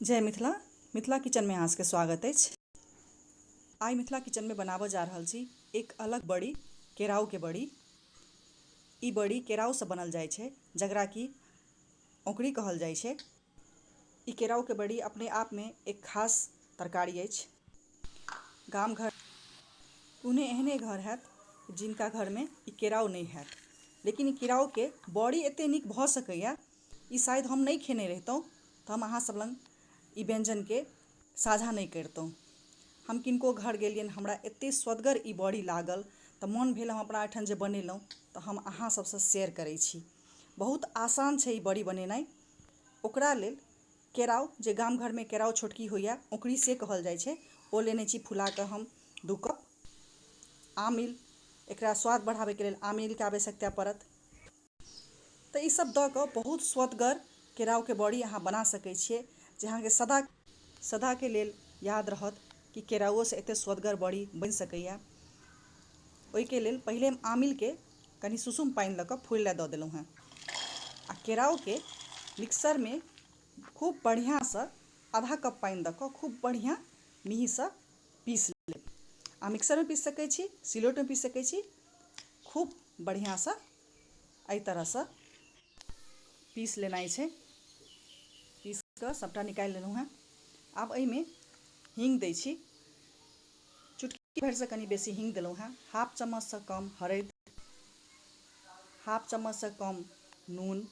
जय मिथिला। मिथिला किचन में अहाँ सबके स्वागत अछि। आइ मिथिला किचन में बनाबऽ जा रहल छी एक अलग बड़ी, केराउ के बड़ी। ई बड़ी केराउ से बनल जाइ छै, जकरा कि औंकरी कहल जाइ छै। ई केराउ के बड़ी अपने आप में एक खास तरकारी अछि। गाम घर कोनो एहने घर हैत जिनका घर में ई केराउ नहि हैत, लेकिन ई केराउ के बड़ी एते नीक भऽ सकैया ई शायद हम नहि खेने रहितहुँ तऽ हम अहाँ सब लग ई व्यञ्जनके साझा नहि करितहुँ। हम किनको घर गेलियनि, हमरा एतेक स्वदगर ई बड़ी लागल तऽ मोन भेल हम अपना एहिठाम जे बनेलहुँ तऽ हम अहाँ सबसँ शेयर करै छी। बहुत आसान छै ई बड़ी बनेनाइ। ओकरा लेल केराउ, जे गाम घरमे केराउ छोटकी होइए, ओकरी से कहल जाइ छै, ओ लेने छी फुलाकऽ हम 2 कप। आमिल, एकरा स्वाद बढ़ाबैके लेल आमिलके आवश्यकता पड़त। तऽ ई सब दऽ कऽ बहुत स्वदगर केराउके बड़ी अहाँ बना सकै छियै, जे अहाँके सदा सदाके लेल याद रहत कि केराउओसँ एतेक स्वदगर बड़ी बनि सकैए। ओहिके लेल पहिले हम आमिलके कनि सुसुम पानि लऽ कऽ फुलै लए दऽ देलहुँ हेँ आ केराउके मिक्सरमे खूब बढ़िआँसँ आधा कप पानि दऽ कऽ खूब बढ़िआँ मेहीसँ पीस लेब। अहाँ मिक्सरमे पीस सकै छी, सिलौटमे पीस सकै छी। खूब बढ़िआँसँ एहि तरहसँ पीस लेनाइ छै। पीस कऽ सभटा निकालि लेलहुँ हेँ। आब एहिमे हीङ्ग दै छी। चुटकी भरिसँ कनि बेसी हीङ्ग देलहुँ हेँ। हाफ चम्मचसँ कम हरदि, हाफ चम्मचसँ कम नून,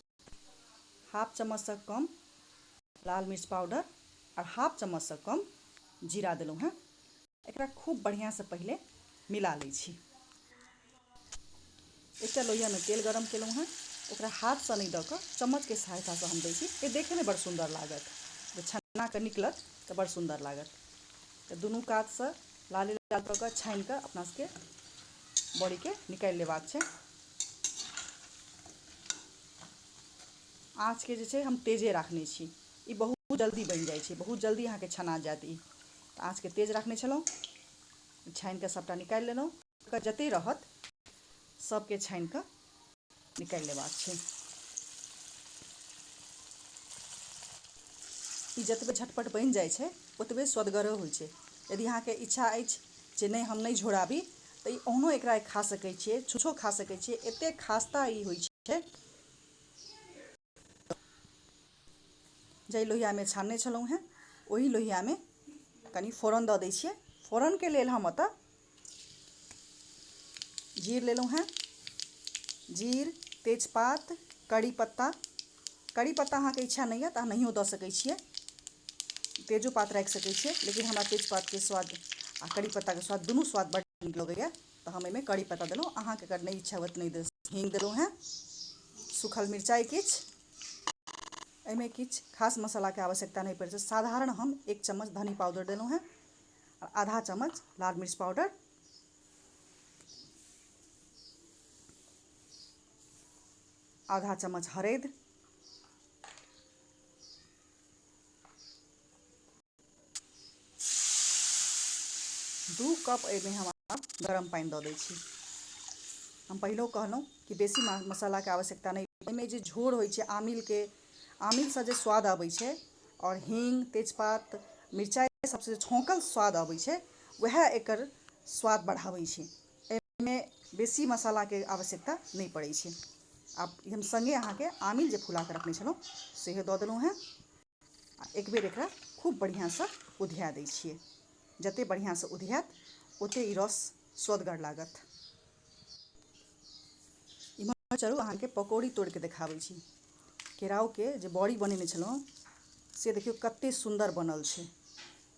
हाफ चम्मचसँ कम लाल मिर्च पाउडर आओर हाफ चम्मचसँ कम जीरा देलहुँ हेँ। एकरा खूब बढ़िआँसँ पहिले मिला लै छी। एकटा लोहियामे तेल गरम केलहुँ हेँ। ओकरा हाथसँ नहि दऽ कऽ चम्मचके सहायतासँ हम दै छी। ई देखैमे बड़ सुन्दर लागत, जे छनाकऽ निकलत तऽ बड़ सुन्दर लागत। तऽ दुनू कातसँ लाले लाल कऽ कऽ छानि कऽ अपना सबके बड़ीके निकालि लेबाक छै। आँचके जे छै हम तेजे राखने छी। ई बहुत जल्दी बनि जाइ छै, बहुत जल्दी अहाँके छना जायत ई। तऽ आँचके तेज राखने छलहुँ। छानि कऽ सभटा निकालि लेलहुँ। जतेक रहत सभके छानि कऽ निकालि लेबाक छै। ई जतबे झटपट बनि जाइ छै ओतबे स्वदगरो होइ छै। यदि अहाँके इच्छा अछि जे नहि हम नहि झोराबी तऽ ई ओहुनो एकरा खा सकै छियै, छुछो खा सकै छियै। एतेक खास्ता ई होइ छै। जाहि लोहियामे छानने छलहुँ हेँ ओही लोहियामे कनि फोरन दऽ दै छियै। फोरनके लेल हम ओतऽ जीर लेलहुँ हेँ। जीर, तेजपात, करी पत्ता। करी पत्ता अहाँके इच्छा नहि यऽ तऽ अहाँ नहियो दऽ सकै छियै, तेजोपात राखि सकै छियै, लेकिन हमरा तेजपातके स्वाद आ करी पत्ताके स्वाद दुनू स्वाद बड्ड नीक लगैए, तऽ हम एहिमे करी पत्ता देलहुँ। अहाँके अगर नहि इच्छा हुए तऽ नहि दऽ। हींग देलहुँ हेँ, सूखल मिरचाइ किछु। एहिमे किछु खास मसालाके आवश्यकता नहि पड़ै छै। साधारण हम 1 चम्मच धनी पाउडर देलहुँ हेँ आओर आधा चम्मच लाल मिर्च पाउडर। आधा चम्मच हरदि। 2 कप एहिमे हम आब गरम पानि दऽ दै छी। हम पहिलो कहलहुँ कि बेसी मसालाके आवश्यकता नहि। एहिमे जे झोर होइ छै आमिलके, आमिलसँ जे स्वाद अबै छै आओर हींग, तेजपात, मिरचाइ सबसँ जे छौँकल स्वाद अबै छै, वएह एकर स्वाद बढ़ाबै छै। एहिमे बेसी मसालाके आवश्यकता नहि पड़ै छै। आब हम सङ्गे अहाँके आमिल जे फुलाकऽ रखने छलहुँ सेहो दऽ देलहुँ हेँ आ एक बेर एकरा खूब बढ़िआँसँ उधिया दै छियै। जतेक बढ़िआँसँ उधियात ओतेक ई रस स्वदगर लागत। इम्हर चलू, अहाँके पकौड़ी तोड़िके देखाबै छी। केराउके जे बड़ी बनेने छलहुँ से देखियौ कतेक सुन्दर बनल छै,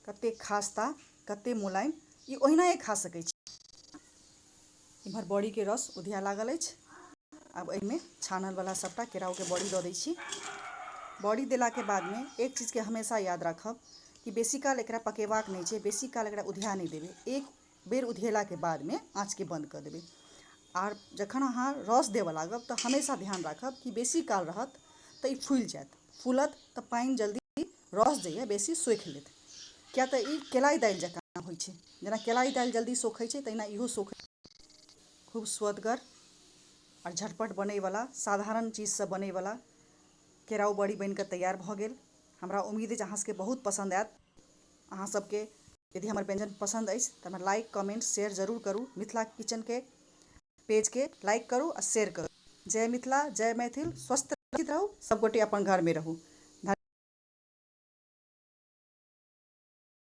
कतेक खास्ता, कतेक मुलायम। ई ओहिनाए खा सकै छी। इम्हर बड़ीके रस उधिया लागल अछि। आब एहिमे छानलवला सभटा केराउके बड़ी दऽ दै छी। बड़ी देलाके बादमे एक चीजके हमेशा याद राखब कि बेसी काल एकरा पकेबाक नहि छै, बेसी काल एकरा उधिया नहि देबै। एक बेर उधियेलाके बादमे आँचके बन्द कऽ देबै। आर जखन अहाँ रस देबऽ लागब तऽ हमेशा ध्यान राखब कि बेसी काल रहत तऽ ई फुलि जायत। फूलत तऽ पानि जल्दी रस जे यऽ बेसी सोखि लेत, किया तऽ ई केलाइ दालि जकाँ होइ छै। जेना केलाइ दालि जल्दी सोखै छै तहिना इहो सोखै। खूब स्वदगर आओर झटपट बनैवला, साधारण चीजसँ बनैवला केराउ बड़ी बनिकऽ तैयार भऽ गेल। हमरा उम्मीद अछि अहाँ सबके बहुत पसन्द आयत। अहाँ सबके यदि हमर व्यंजन पसन्द अछि तऽ हमरा लाइक, कमेंट, शेयर जरूर करू। मिथिला किचनके पेजके लाइक करू आ शेयर करू। जय मिथिला, जय मैथिल। स्वस्थ रहू, सब गोटे अपन घरमे रहू।